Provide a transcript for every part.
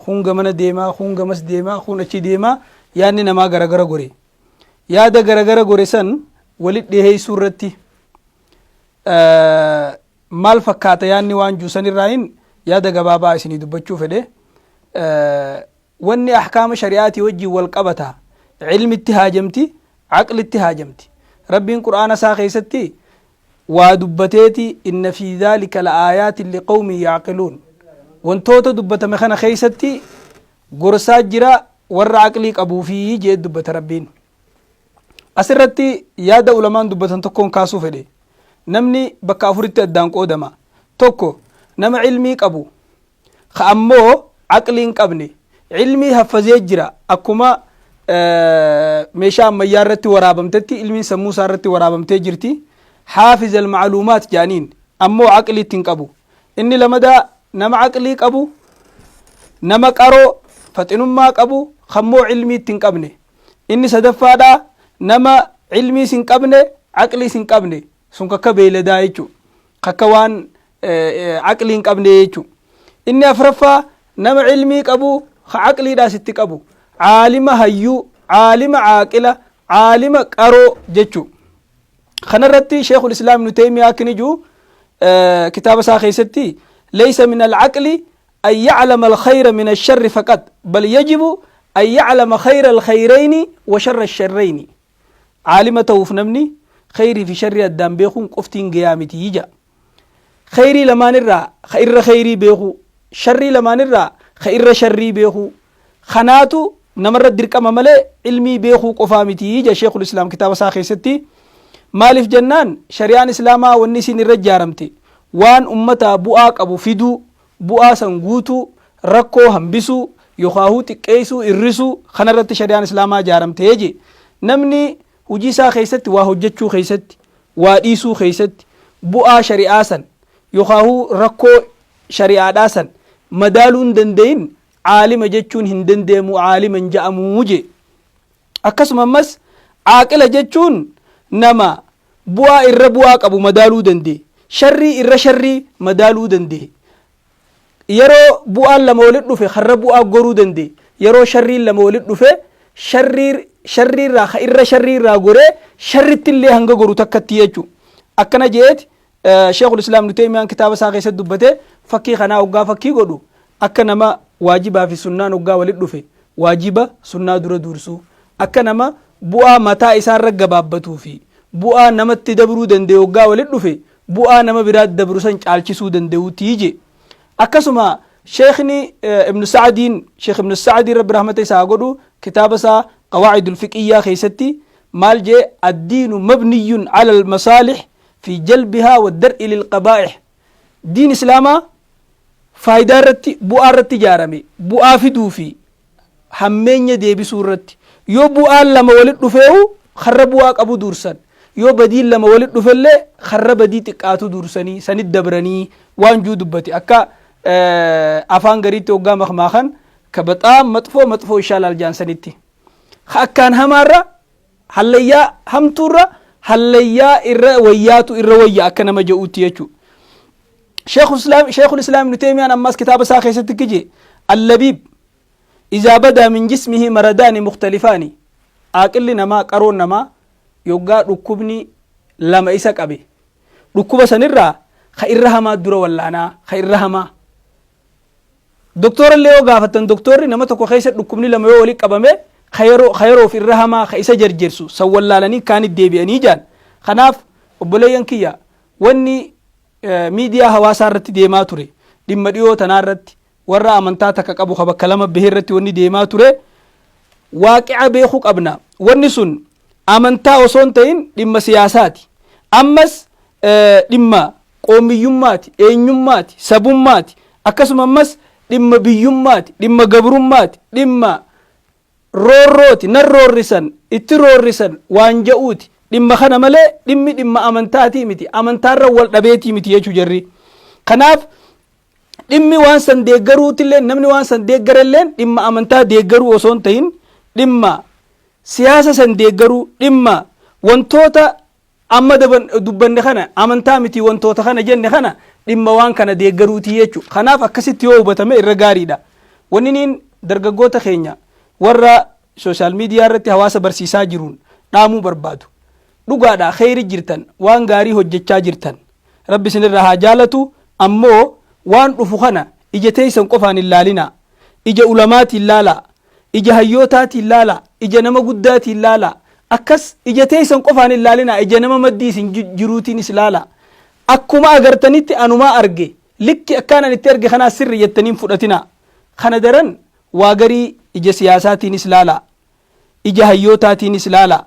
Kun gamana deemaa, kun gamas deemaa, kun achi deemaa, yaadni namaa garagara gore. Yaada garagara gore san walit dhiheessuu irratti maal fakkaata yaadni waan juusan irraayin yaada gabaabaa isinii dubbachuu fedhe. Wanni ahkaama shari'aatii wajjin wal qabata ilmitti haajamti, aqlitti haajamti. Rabbiin Qur'aana isaa keessatti waa dubbateeti, inna fi dhaalika la aayaatin liqawmin yaaqiluun, wantoota dubbatame kana keessatti gorsaa jira warra aqlii qabuufi jee dubbata Rabbiin. Asirratti yaada ulamaan dubbatan tokkoon kaasuu fedhe. Namni bakka afuritti addaan qoodama. Tokko, nama ilmii qabu ka ammoo aqlii hin qabne. Ilmii haffazee jira, akkuma meeshaa ammayyaa irratti waraabamtetti ilmiin sammuu isaa irratti waraabamtee jirti, haafiz almacluumaat jaaniin, ammoo aqliitti hin qabu. Inni lamadaa, nama aqlii qabu, nama qaroo faxinummaa qabu kammoo ilmiitti hin qabne. Inni sadaffaadha, nama ilmiis hin qabne, aqliis hin qabne. Sun kakka beeyladaa jechuu, kakka waan aqlii hin qabne jechuu. Inni afraffaa, nama ilmii qabu ka aqliidhaas itti qabu, caalima hayyuu, caalima caaqila, caalima qaroo jechuu. Kanarratti Sheekul Islaam Ibnu Taymiyaa akkini jiru kitaaba isaa keessatti: laysa min alcaqli an yaclama alkhayra min alsharri faqat, bal yajibu an yaclama khayra alkhayrayni wa sharra alsharrayni. Caalima ta'uuf namni khayrii fi sharrii addaan beekuun qoftiin gayaa miti ija. Khayrii lamaan irraa ka irra khayrii beekuu, sharrii lamaan irraa ka irra sharrii beekuu, kanaatu namarra dirqama malee ilmii beekuu qofaa miti ija Sheekul Islaam kitaaba isaa keessatti. Maaliif jennaan, shari'aan Islaamaa wanni isin irra ijaaramte waan ummataa bu'aa qabu fiduu, bu'aa san guutuu, rakkoo hambisuu yookaahuu xiqqeessuu, irrisuu, kanarratti shari'aan Islaamaa ijaaramte je. Namni hojii isaa keessatti, waa hojjechuu keessatti, waa dhiisuu keessatti bu'aa shari'aa san yookaahuu rakkoo shari'aadhaa san madaaluu hin danda'in, caalima jechuun hin danda'amu, caalima hin ja'amuu je. Akkasuma ammas caaqila jechuun nama bu'aa irra bu'aa qabu madaaluu danda'e, sharrii irra sharrii madaaluu danda'e, yeroo bu'aan lama walit dhufe karra bu'aa goruu danda'e, yeroo sharriin lama walit dhufe sharriirraa ka irra sharriirraa goree sharritti illee hanga goru takkatti jechuu. Akkana jeeti Sheekul Islaam Ibnu Teeymiyaan kitaaba isaa keessatti dubbate. Fakkii kanaa hoggaa fakkii godhu, akka nama waajibaa fi sunnaan hoggaa walit dhufe waajiba sunnaa dura dursuu, akka nama bu'aa mataa isaarra gabaabbatuu fi bu'aa namatti dabruu danda'e hoggaa walit dhufe bu'aa nama biraatti dabru san caalchisuu danda'uutii je. Akkasuma Sheekni Ibnu Sa'diin, Sheekh Ibnu Sa'diin Rabbi rahmata isaa haa godhu, kitaaba isaa Qawaa'idul Fiqiyyaa keessatti maal jee? Addiinu mabniyyun ala almasaalih fi jalbihaa waddar'i lilqabaa'ih. Diin Islaamaa faayidaa irratti, bu'aa irratti ijaarame, bu'aa fiduu fi hammeenya deebisuu irratti. Yoo bu'aan lama walit dhufeehu karra bu'aa qabu duursan, yoo badiin lama walit dhufellee karra badii xiqqaatu duursanii sanit dabranii waan juu dubbate. Akka afaan gariitti hoggaa makmaakan, ka baxaam maxfoo maxfoo ishaalaal jaan sanitti, ka akkaan hamaarra hallayyaa hamtuurra hallayyaa irra wayyaatu irra wayya akka nama je'uutti jechuu. Sheekul Islaam Ibnu Teeymiyaan ammas kitaaba isaa keessatti kije: allabiib izaa badaa min jismihi maradaani mukhtalifaani. Aaqilli namaa, qaroon namaa, yoggaa dhukkubni lama isa qabe, dhukkuba sanirraa ka irra hamaa dura wallaanaa. Ka irra hamaa doktora illee yoo gaafattan, doktorri nama tokko keessa dhukkubni lama yoo walitti qabame, ka yeroof irra hamaa ka isa jarjersu san wallaalanii kaanit deebi'anii jaan. Kanaaf obboleeyyan kiyya, wanni miidiyaa hawaasaa irratti deemaa ture dhimma dhiyoo tanaa irratti, warra amantaa takka qabu ka bakka lama bahee irratti wanni deemaa ture, waaqica beekuu qabna. Wanni sun amantaa osoo hin ta'in dhimma siyaasaati. Ammas dhimma qoomiyyummaati, eenyummaati, sabummaati. Akkasuma ammas dhimma biyyummaati, dhimma gabrummaati, dhimma roorrooti, nan roorrisan, itti roorrisan waan ja'uuti. Dhimma kana malee dhimmi dhimma amantaatii miti, amantaarra wal dhabeetii miti jechuu jarri. Kanaaf dhimmi waan san deeggaruutillee, namni waan san deeggarelleen dhimma amantaa deeggaruu osoo hin ta'in dhimma siyaasa san deeggaruu, dhimma wantoota amma dubbanne kana, amantaa miti wantoota kana jenne kana, dhimma waan kana deeggaruutii jechuudha. Kanaaf akkasitti yoo hubatame irra gaariidha. Wanniniin dargaggoota keenya warra social media irratti hawaasa barsiisaa jiruun dhaamuu barbaadu. Dhugaadha kheyri jirtan, waan gaarii hojjechaa jirtan. Rabbi isinirraa haa jaalatu, ammoo waan dhufu kana ija teessan qofaan hin laalinaa. Ija ulamaatiin laalaa. Ija hayyootaatiin laalaa. Ija nama guddaatiin laalaa. Akkas ija teessan qofaan hin laalinaa, ija nama maddii isin jiruutiinis laalaa. Akkuma agartanitti anumaa arge, likki akkaan ani itti arge kanaa sirri jettanii hin fudhatinaa. Kana daran waa garii ija siyaasaatiinis laalaa. Ija hayyootaatiinis laalaa.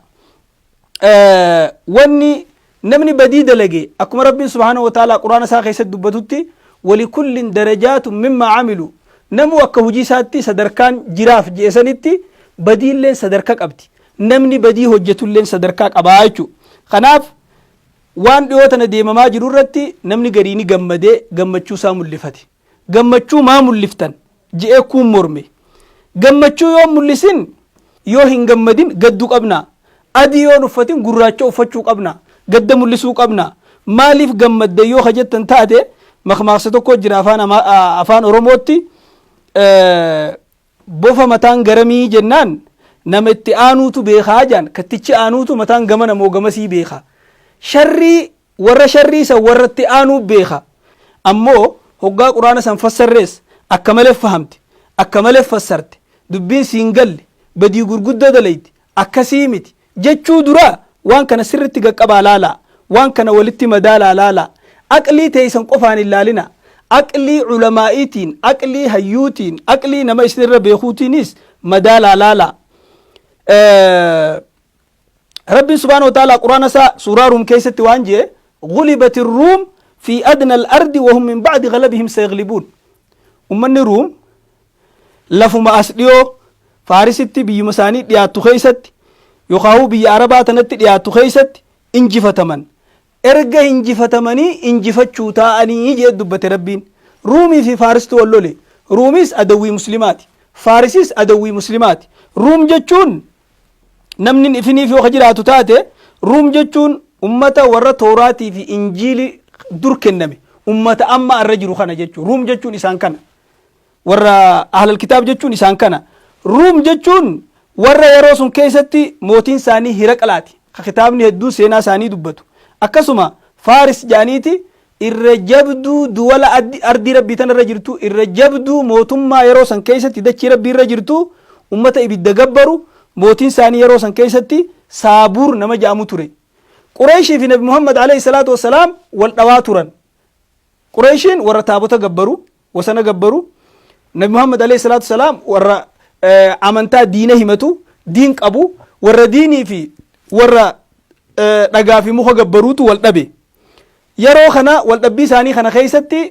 Wanni namni badii dalage akkuma Rabbiin subhaanahu wa ta'aalaa Qur'aana isaa keessatti dubbatutti walikullin darajaatun mimmaa amilu namuu akka hojii isaatti sadarkaan jiraaf je'e sanitti badiilleen sadarka qabdi. Namni badii hojjetulleen sadarkaa qabaa jechuudha. Kanaaf waan dhiyoo tana deemamaa jiru irratti namni garii ni gammadee gammachuu isaa mul'ifate. Gammachuu maa mulliftan? Je'ee kuun morme. Gammachuu yoo hin mullisin, yoo hin gammadin gaddu qabna. Adii yoo hin uffatin gurraacha uffachuu qabna. Gadda mullisuu qabna. Maaliif gammaddan yoo ka jettan taate makmaaksa tokko jira afaan afaan Oromootti bofa mataan garamii jennaan nama itti aanuutu beekaa jaan kattichi aanuutu mataan gamana moo gamasii beeka. Sharrii Warra sharrii san warra itti aanuu beekha. Ammoo hoggaa qur'aana san fassarrees akka malee fahamte, akka malee fassarte, dubbiin sii hin galle, badii gurguddoo dalayde, akkasii miti jechuu dura waan kana sirritti gaqqabaa laalaa. Waan kana walitti madaalaa laalaa. Aqlii teeysan qofaan hin laalinaa. Aqlii ulamaa'iitiin, aqlii hayyuutiin, aqlii nama isinirra beekuutiinis madaalaa laalaa. Rabbiin subhaanahu wa ta'aalaa Qur'aana isaa suuraa Ruum keessatti waan je'e gulibati Ruum fi adna al-ardi wa hum min ba'di ghalabihim sayaglibuun. Ummanni Ruum lafuma as dhiyoo Faarisitti biyyuma isaanii dhiyaattu keessatti yookaan biyya Arabaa tanatti dhiyaattu keessatti injifataman. Erga injifatamanii injifachuu taa'anii jee dubbate Rabbiin. Ruumii fi Faaristu wal lole. Ruumis adawwii muslimaati. Faarisis adawwii muslimaati. Ruum jechuun namni ifiniif yoo ka jiraatu taate Ruum jechuun ummata warra Tooraatii fi Injiili dur kenname ummata amma arra jiru kana jechuun Ruum jechuun isaan kana warra ahlal kitaab jechuun isaan kana Ruum jechuun warra yeroo sun keessatti mootiin isaanii Hiraqlaati ka kitaabni hedduun seenaa isaanii dubbatu akkasuma Faaris jedhaniiti irra jabduu duwala ardii Rabbii tana irra jirtu, irra jabduu mootummaa yeroo san keessatti dachii Rabbii irra jirtu, ummata ibidda gabbaru, mootiin isaanii yeroo san keessatti Saabuur nama jedhamu ture. Qureeyshii fi Nabi Muhammad alayhi salaatu wassalaam wal dhawaa turan. Qureeyshiin warra taabota gabbaru, wasana gabbaru, Nabi Muhammad alayhi salaatu wassalaam warra amantaa diina himatu, diin qabu, warra diinii fi warra dhagaa fi muka gabbaruutu wal dhabe. Yeroo kana wal dhabbii isaanii kana keessatti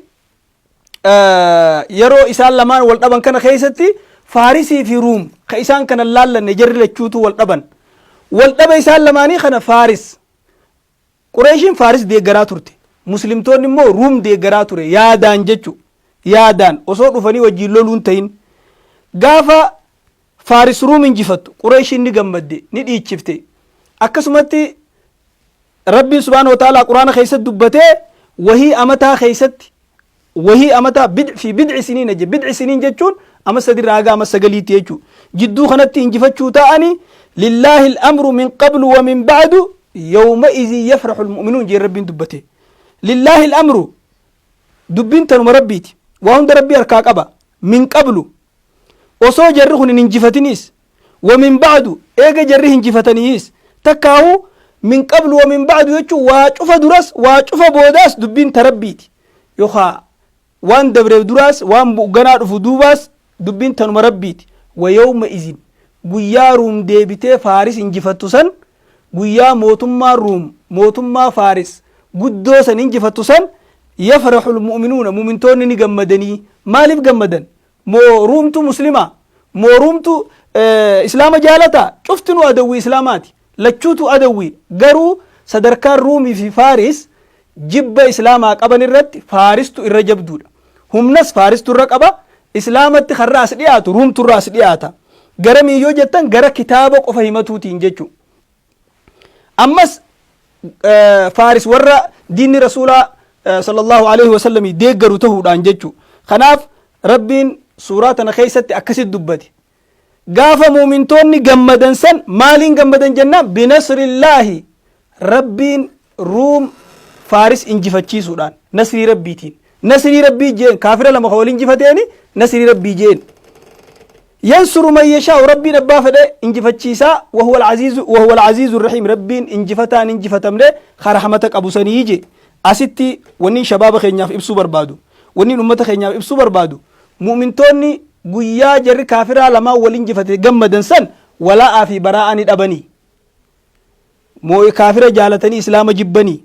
yeroo isaan lamaan wal dhaban kana keessatti Faarisii fi Ruum ka isaan kana laallanne jarri lachuutu wal dhaban. Wal dhaba isaan lamaanii kana Faaris Qureeshiin Faaris deeggaraa turte. Muslimtoonni immoo Ruum deeggaraa ture yaadaan jechu yaadaan osoo dhufanii wajjin loluun ta'in gaafa Faaris Ruum injifattu Qureeshiin ni gammadde ni dhiichifte akkasumatti Rabbiin subhaanahu wa ta'aalaa Qur'aana keessatti dubbatee wahii amataa keessatti wahii amataa bid fi bid'i siniina je bid'i siniin jechuun ama sadirraa haga ama sagaliitti jechuu jidduu kanatti injifachuu ta'ani lillaahi al-amru min qablu wa min ba'du yawma izin yafrahu al-mu'minuun jee Rabbiin dubbate lillaahi al-amru dubbiin tanuma Rabbiiti waa hunda Rabbii harkaa qaba min qablu Osoo jarri kun hin injifatiniis, wa min ba'du, eega jarri hinjifataniihiis, takkaahuu min qablu wa min ba'du jechuun waa cufa duras waa cufa boodaas dubbiin ta Rabbiiti. Yookaa waan dabreef duraas waan ganaa dhufu duubaas dubbiin tanuma Rabbiiti. Wa yawma izin, guyyaa Ruum deebitee Faaris injifattu san, guyyaa mootummaan Ruum mootummaa Faaris guddoo san injifattu san, yafrahul mu'minuuna, mu'mintoonni ni gammadanii. Maaliif gammadan? Moo Ruumtu Muslima? Moo Ruumtu Islaama jaalata? Cuftinuu adawwii Islaamaati. Lachuutu adawwii. Garuu sadarkaan Ruumii fi Faaris jibba Islaamaa qaban irratti Faaristu irra jabduudha. Humnas Faaristu irra qaba. Islaamatti karra as dhiyaatu Ruumtu irra as dhiyaata. Garamii yoo jettan gara kitaaba qofa himatuutiin jechuudha. Ammas Faaris warra diinni Rasuulaa sallallahu alaihi wasallamii deeggaru tahuudhaan jechuudha. Kanaaf Rabbiin suuraa tana keessatti akkasit dubbate. Gaafa muumintoonni gammadan san maaliin gammadan jennaan, binasrillaahi, Rabbiin Ruum Faaris injifachiisuudhaan, nasrii Rabbiitiin. Nasrii Rabbii jeen, kaafira lama ka wal injifateeni nasrii Rabbii jeen. Yansuru man yashaa'u, Rabbiin abbaa fedhe injifachiisaa, wahuwa al-aziizu wahuwa al-aziizu rahiim, Rabbiin injifataan injifatamne ka rahmata qabu sanii je. Asitti wanni shabaaba keenyaaf ibsuu barbaadu, wanni ummata keenyaaf ibsuu barbaadu, mu'mintoonni guyyaa jarri kaafiraa lamaan wal injifate gammadan san walaa'aa fi baraa'aa ni dhabanii. Moo'i kaafira jaalatanii Islaama jibbanii.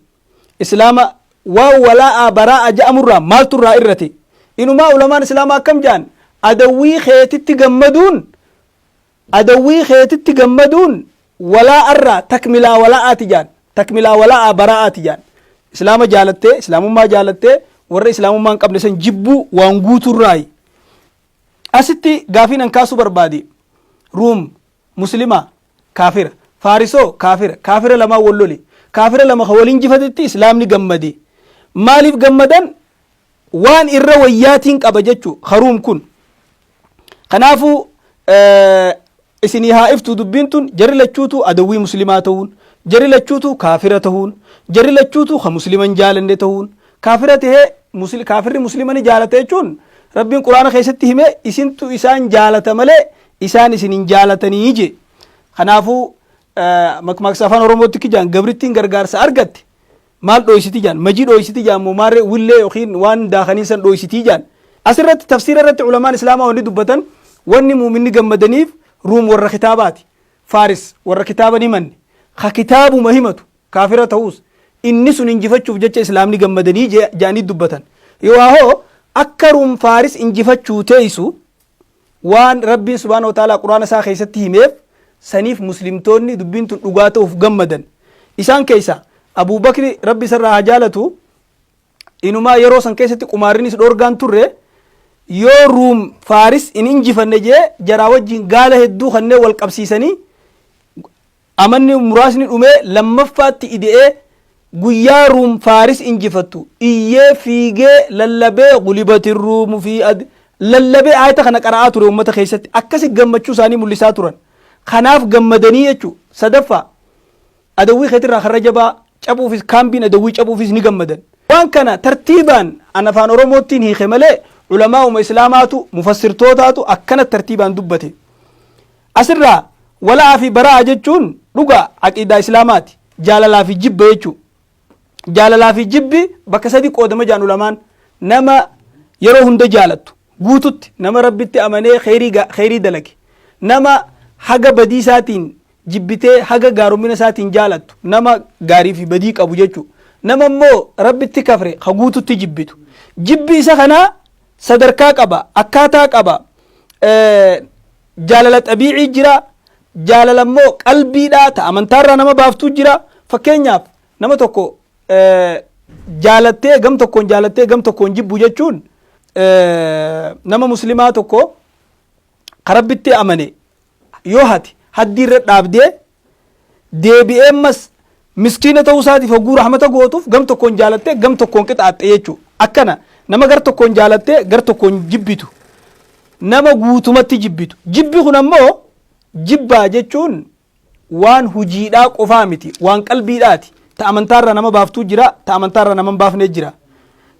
Islaama waan walaa'aa baraa'a ja'amurraa maaltu irraa irrate? Inumaa ulamaan Islaamaa akkam ja'an? Adawwii keetitti gammaduun, adawwii keetitti gammaduun walaa'arraa takmilaa walaa'aati ja'an. Takmilaa walaa'aa baraa'aati ja'an. Islaama jaalattee, Islaamummaa jaalattee, warra Islaamummaa hin qabne san jibbuu waan guuturraayi. Asitti gaafiin an kaasuu barbaade, Ruum Muslima kaafira, Faarisoo kaafira, kaafira lamaan wal lole. Kaafira lama ka wal injifatetti Islaamni gammade. Maaliif gammadan? Waan irra wayyaatiin qaba jechu ka Ruum kun. Kanaafuu isinii haa iftu dubbiin tun: jarri lachuutu adawwii Muslimaa ta'uun, jarri lachuutu kaafira ta'uun, jarri lachuutu ka Muslima hin jaalanne ta'uun, kaafira tahee kaafirri Muslima ni jaalata jechuun, Rabbiin Quraana keessatti hime, isintu isaan jaalata malee isaan isin hin jaalatanii je. Kanaafuu makmaaksa Afaan Oromootti kijaan gabrittiin gargaarsa argatte maal dhooysiti jaan, majii dhooysiti jaan moo maarree willee yookiin waan daakanii san dhooysitii jaan. Asirratti tafsiira irratti ulamaan Islaamaa wanni dubbatan, wanni muuminni gammadaniif, Ruum warra kitaabaati, Faaris warra kitaaba ni manne, ka kitaabuma himatu kaafira ta'us, inni sun injifachuuf jecha Islaamni gammadanii jedhanii dubbatan. Yoo hoo akka Ruum Faaris injifachuu teessu waan Rabbiin subhaanahu wa ta'aalaa Quraana isaa keessatti himeef saniif Muslimtoonni dubbiin tun dhugaa ta'uuf gammadan. Isaan keessa Abuu Bakri, Rabbi isarraa haa jaalatu, inumaa yeroo san keessatti qumaarrinis dhoorgaan turre, yoo Ruum Faaris hin injifanne jee jaraa wajjin gaala hedduu kanneen wal qabsiisanii amanni muraasni dhumee lammaffaatti ide'ee, guyyaa Ruum Faaris injifattu iyyee fiigee lallabee, ghulibatir Ruumu fi ad lallabee aayata kana qara'aa ture ummata keessatti. Akkasi gammachuu isaanii mul'isaa turan. Kanaaf gammadanii jechuu. Sadaffaa, adawwii keetirraa karra jabaa cabuufis, kaambiin adawwii cabuufis ni gammadan. Waan kana tartiibaan an Afaan Oromoottiin hiike malee ulamaa'uma Islaamaatu, mufassirtootaatu akkana tartiibaan dubbate. Asirraa wala'aa fi baraa'a jechuun dhugaa aqiidaa Islaamaati. Jaalalaa fi jibba jechuu. Jaalalaa fi jibbi bakka sadi qoodama jaan ulamaan. Nama yeroo hunda jaalattu guututti, nama Rabbitti amanee kheyrii dalage, nama haga badii isaatiin jibbitee haga gaaromina isaatiin jaalattu, nama gaarii fi badii qabu jechuu. Nama immoo Rabbitti kafre ka guututti jibbitu. Jibbi isa kanaa sadarkaa qaba, akkaataa qaba. Jaalala xabiicii jira, jaalala immoo qalbiidhaa ta amantaarraa nama baaftuu jira. Fakkeenyaaf, nama tokko jaalattee, gam tokkoon jaalattee gam tokkoon jibbu jechuun, nama Muslimaa tokko ka Rabbitti amane yoo hati haddii irra dhaabdee, deebi'ee ammas miskiina ta'uu isaatiif hogguu rahmata gootuuf, gam tokkoon jaalattee gam tokkoon qixaaxxe jechuudha. Akkana nama gar tokkoon jaalattee gar tokkoon jibbitu, nama guutumatti jibbitu. Jibbi kun ammoo jibbaa jechuun waan hujiidhaa qofaa miti, waan qalbiidhaati. Ta amantaarraa nama baaftuu jira, ta amantaarraa nama hin baafnee jira.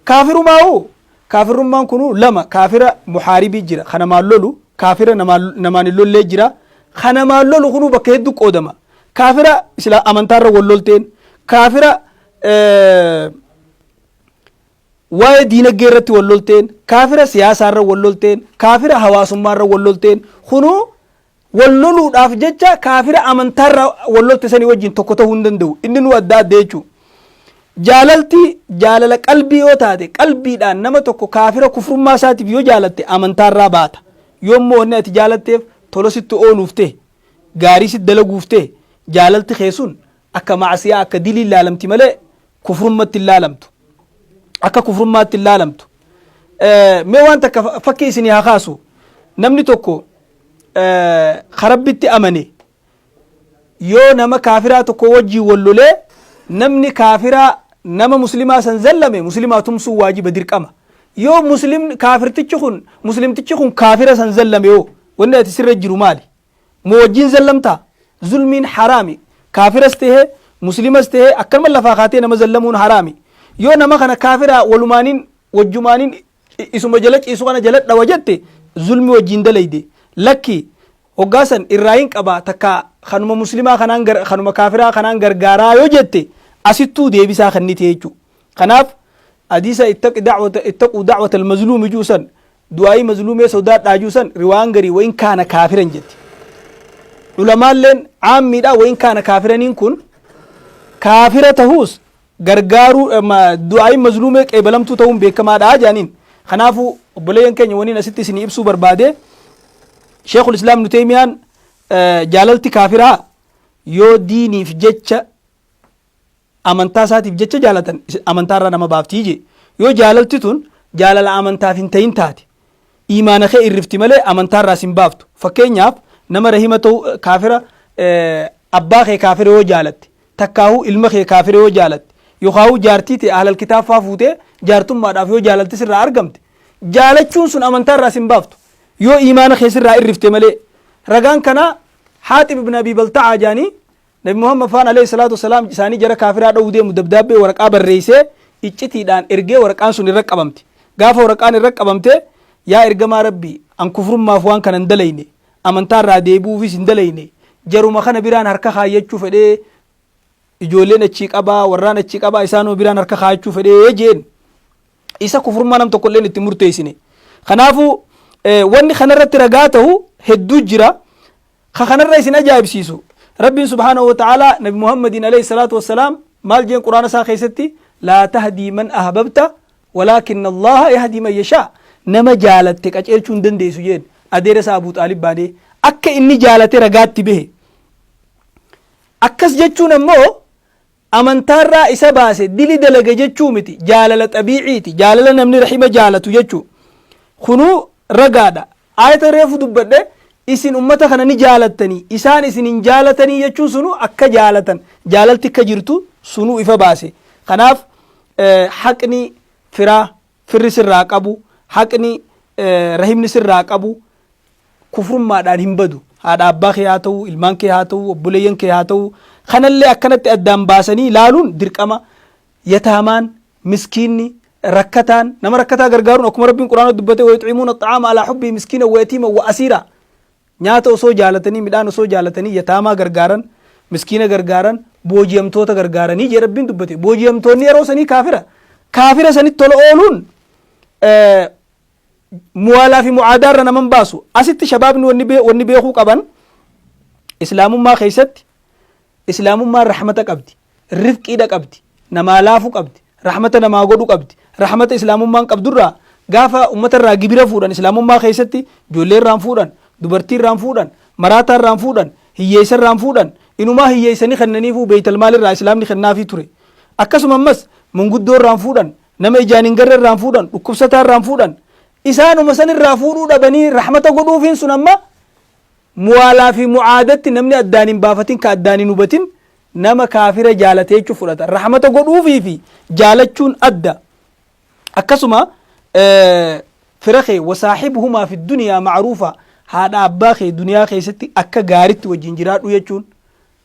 Kaafirumaa'u, kaafirummaan kunuu lama: kaafira muhaaribii jira, ka namaan lolu, kaafira namaan hin lollee jira. Ka namaan lolu kunuu bakka hedduu qoodama. Kaafira isla amantaarra wal lolteen, kaafira waa'ee diinagdee irratti wal lolteen, kaafira siyaasaarra wal lolteen, kaafira hawaasummaarra wal lolteen kunuu wal loluudhaaf jecha kaafira amantaarra wal lolte sanii wajjin tokko ta'uu hin danda'u. Inni nu adda adda jechuudha. Jaalalti jaalala qalbii yoo taate, qalbiidhaan nama tokko kaafira kufrummaa isaatiif yoo jaalatte amantaarraa baata. Yoommoo wanni ati jaalatteef tola sitti ooluuf ta'e, gaarii sitti dalaguuf ta'e, jaalalti kee sun akka maasiyaa, akka dilii laalamti malee kufrummatti hin laalamtu. Akka kufrummaatti hin laalamtu. Mee waan takka fakkii isinii haa kaasu. Namni tokko ka Rabbitti amane yoo nama kaafiraa tokko wajjin wal lolee, namni kaafiraa nama Muslimaa san zallame, Muslimaa tumsuu waajiba, dirqama. Yoo muslimni kaafirtichi kun muslimtichi kun kaafira san zallame hoo wanni ati sirra jiru maali? Moo wajjin zallamtaa? Zulmiin haraami. Kaafiras tahee muslimas tahee akkanuma lafaa kaatee nama zallamuun haraami. Yoo nama kana kaafira walumaaniin wajjumaaniin isuma jala ciisu kana jala dhawa jette zulmi wajjin dalayde. Lakki hoggaa san irraayin qaba takka kanuma muslimaa kanaan kanuma kaafiraa kanaan gargaaraa yoo jette asittuu deebisaa kennite jechuudha. Kanaaf hadiisa ittaqi da'wata ittaquu da'wata al-mazluumi juu san du'aayii mazluumee sodaadhaa juu san riwaan garii wayin kaana kaafiran jetti. Ulamaalleen caammiidha wayin kaana kaafiraniin kun kaafira tahuus gargaaruu du'aayiin mazluumee qeebalamtuu ta'uun beekamaadha jaaniin. Kanaafuu obboleeyyan keenya waniin asitti isinii ibsuu barbaade Sheekul Islaam Ibnu Teeymiyaan jaalalti kaafiraa yoo diiniif jecha amantaa isaatiif jecha jaalatan amantaa irraa nama baaftii jee. Yoo jaalalti tun jaalala amantaaf hin ta'in taate iimaana kee irrifti malee amantaa irraa sin baaftu. Fakkeenyaaf nama rahima ta'u kaafira abbaa kee kaafira yoo jaalatte takkaahuu ilma kee kaafira yoo jaalatte yookaahuu jaartii tee ahlal kitaab faa fuutee jaartummaadhaaf yoo jaalalti sirraa argamte jaalachuun sun amantaa irraa sin baaftu yoo iimaana kee sirraa irrifte malee. Ragaan kanaa Haaxib ibn Abii Balta'aa jaanii Nabi Muhammad faan alayhi salaatu wassalaam isaanii jara kaafiraa dhowuu deemu dabdaabbee waraqaa barreeysee iccitiidhaan ergee waraqaan sun irra qabamte. Gaafa waraqaan irra qabamte yaa ergamaa Rabbii an kufrummaaf waan kana hin dalayne amantaa irraa deebi'uufis hin dalayne jaruma kana biraan harka kaayyachuu fedhee ijoolleen achii qabaa warraan achii qabaa isaanuma biraan harka kaayachuu fedhee jeen. Isa kufrummaa nam tokko illeen itti murteessine. Kanaafuu wanni kanarratti ragaa ta'u hedduu jira. Ka kanarra isin ajaa'ibsiisu Rabbiin subhaanahu wa ta'aalaa Nabi Muhammadiin alayhi salaatu wassalaam maal jeen Qur'aana isaa keessatti laa tahdii man ahbabta walaakinna Allaaha yahdii man yashaa nama jaalatte qaceelchuu hin dandeessu jeen adeera isaa Abuu Xaalib baanee akka inni jaalate ragaatti bahe. Akkas jechuun ammoo amantaarraa isa baase dili dalage jechuu miti jaalala xabiiciiti jaalala namni rahima jaalatu jechuu kunuu ragaadha aayata reefu dubbadhe isin ummata kana ni jaalattanii isaan isin hin jaalatanii jechuun sunu akka jaalatan jaalalti akka jirtu sunuu ifa baase kanaaf haqni firaa firri sirraa qabu haqni rahimni sirraa qabu kufrummaadhaan hin badu. Haadha abbaa kee haa ta'u, ilmaan kee haa ta'u, obboleeyyan kee haa ta'u, kanallee akkanatti addaan baasanii laaluun dirqama. Yataamaan, miskiinni, rakkataan, nama rakkataa gargaaruun akkuma Rabbiin Qur'aana dubbate wa yux'imuuna xa'aama alaa hubbii miskiina wa yatiima wa asiira. Nyaata osoo jaalatanii, midhaan osoo jaalatanii yataamaa gargaaran, miskiina gargaaran, booji'amtoota gargaaranii jee Rabbiin dubbate. Booji'amtoonni yeroo sanii kaafira. Kaafira sanitti tola ooluun muwaalaa fi mu'aadaa irra naman baasu. Asitti shabaabni wanni beekuu qaban islaamummaa keessatti islaamummaan rahmata qabdi, rifqiidha qabdi, namaa laafu qabdi, rahmata namaa godhu qabdi. Rahmata islaamummaan qabdurraa gaafa ummata irraa gibira fuudhan islaamummaa keessatti ijoollee irraan fuudhan, dubartii irraan fuudhan, maraataa irraan fuudhan, hiyyeessa irraan fuudhan, inumaa hiyyeessanii kennaniifuu beeytal maal irraa islaamni kennaafii ture. Akkasuma ammas manguddoo irraan fuudhan, nama ijaan hin garre irraan fuudhan, dhukkubsataa irraan fuudhan. Isaanuma san irraa fuudhuu dhabanii rahmata godhuufiin sun amma muwaalaa fi mu'aadatti namni addaan hin baafatin ka addaan hin hubatin nama kaafira jaalate jechuu fudhata. Rahmata godhuufii fi jaalachuun adda. Akkasuma fira kee wasaahibuhumaa fi duniyaa ma'ruufa haadha abbaa kee duniyaa keessatti akka gaaritti wajjin jiraadhu jechuun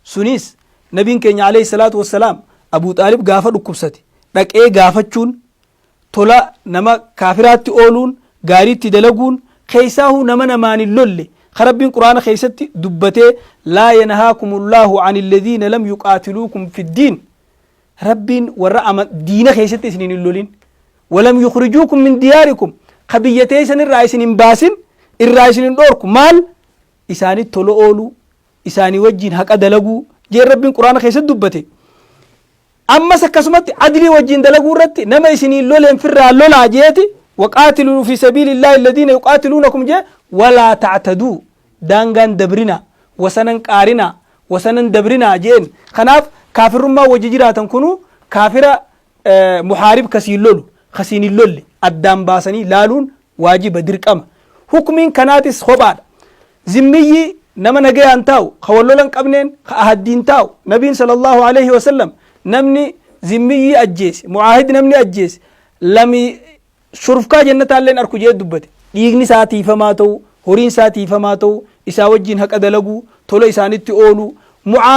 Sunis Nabiin keenya aleyh salaatu wassalaam Abuu Xaalib gaafa dhukkubsate dhaqee gaafachuun, tola nama kaafiraatti ooluun, gaarii itti dalaguun, keessaahuu nama namaan hin lolle ka Rabbiin Qur'aana keessatti dubbatee laa yanhaakumullaahu anilladhiina lam yuqaatiluukum fiddiin Rabbiin warra ama diina keessatti isiniin hin lolin walam yukhrijuukum min diyaarikum ka biyya teessan irraa isin hin baasin irraa isin hin dhoorku maal isaanitti tola ooluu isaanii wajjiin haqa dalaguu jeen Rabbiin Qur'aana keessatti dubbate. Ammas akkasumatti adlii wajjiin dalaguu irratti nama isiniin loleen firraa lolaa jeeti waqaatiluu fi sabiilillaahi alladhiina yuqaatiluunakum jee walaa ta'taduu daangaan dabrinaa wasanan qaarinaa wasanan dabrinaa jeen. Kanaaf kaafirrummaa wajji jiraatan kunuu kaafira muhaarib kasiin lolu kasiin hin lolle addaan baasanii laaluun waajiba, dirqama. Hukmiin kanaatis kophaadha. Zimmiyyi nama nagayaan taa'u, ka wal lola hin qabneen, ka ahaddiin taa'u. Nabiin sallallahu aleyhi wa sallam namni zimmiyyii ajjeese, mu'aahid namni ajjeese, lami Shurufkaa jannataalleen arku jee dubbate. Dhiigni isaa tiifamaa ta'uu, horiin isaa tiifamaa ta'uu, isaa wajjin haqa dalaguu, tola isaanitti ooluu.